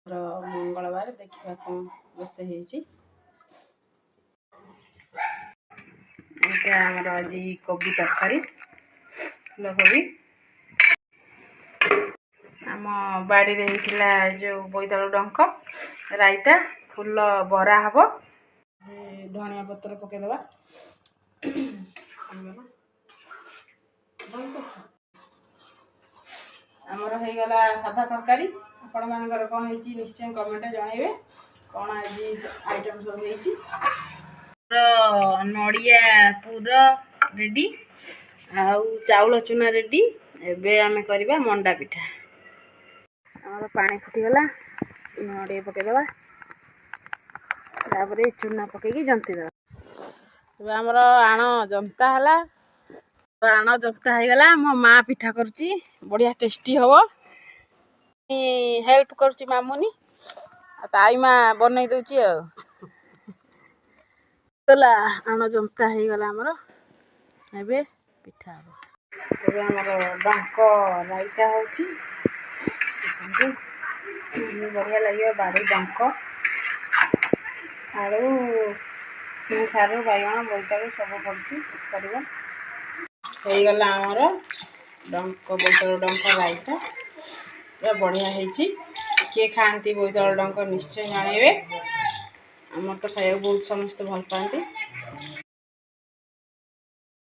ମଙ୍ଗଳବାର, ଦେଖିବା କ'ଣ ରୋଷେଇ ହେଇଛି। ଏଇଟା ଆମର ଆଜି କୋବି ତରକାରୀ, ଫୁଲକୋବି। ଆମ ବାଡ଼ିରେ ହେଇଥିଲା ଯେଉଁ ବୋଇତାଳୁ ଡଙ୍କ ରାଇତା, ଫୁଲ ବରା ହେବ। ଧଣିଆ ପତ୍ର ପକାଇଦେବା। ଆମର ହେଇଗଲା ସାଧା ତରକାରୀ। ଆପଣମାନଙ୍କର କ'ଣ ହେଇଛି ନିଶ୍ଚୟ କମେଣ୍ଟରେ ଜଣାଇବେ, କ'ଣ ଆଜି ଆଇଟମ୍ ସବୁ ହେଇଛି। ନଡ଼ିଆ ପୁର ରେଡ଼ି ଆଉ ଚାଉଳ ଚୁନା ରେଡ଼ି। ଏବେ ଆମେ କରିବା ମଣ୍ଡା ପିଠା। ଆମର ପାଣି ଫୁଟିଗଲା, ନଡ଼ିଆ ପକାଇଦେବା, ତାପରେ ଚୁନା ପକାଇକି ଜନ୍ତି ଦେବା। ଏବେ ଆମର ଆଣ ଜନ୍ତା ହେଲା, ଆଣ ଜନ୍ତା ହେଇଗଲା। ମୋ ମା ପିଠା କରୁଛି, ବଢ଼ିଆ ଟେଷ୍ଟି ହେବ। ହେଲ୍ପ କରୁଛି ମାମୁନି, ଆଉ ତାଇ ମା ବନେଇ ଦେଉଛି। ଆଉ ହେଲା ଆଣ ଜନ୍ତା ହେଇଗଲା ଆମର, ଏବେ ପିଠା ହେବ। ଏବେ ଆମର ଡଙ୍କ ରାଇତା ହେଉଛି, ବଢ଼ିଆ ଲାଗିବ। ବାଡ଼ି ଡଙ୍କ, ଆଳୁ, ସାରୁ, ବାଇଗଣ, ବୋଇତାଳୁ ସବୁ ପଡ଼ିଛି ପରିବା। ହେଇଗଲା ଆମର ଡଙ୍କ, ବୋଇତାଳୁ ଡଙ୍କ ରାଇତା ପୁରା ବଢ଼ିଆ ହେଇଛି। କିଏ ଖାଆନ୍ତି ବୋଇତାଳୁ ଡଙ୍କ ନିଶ୍ଚୟ ଜଣାଇବେ। ଆମର ତ ଖାଇବାକୁ ବହୁତ ସମସ୍ତେ ଭଲ ପାଆନ୍ତି।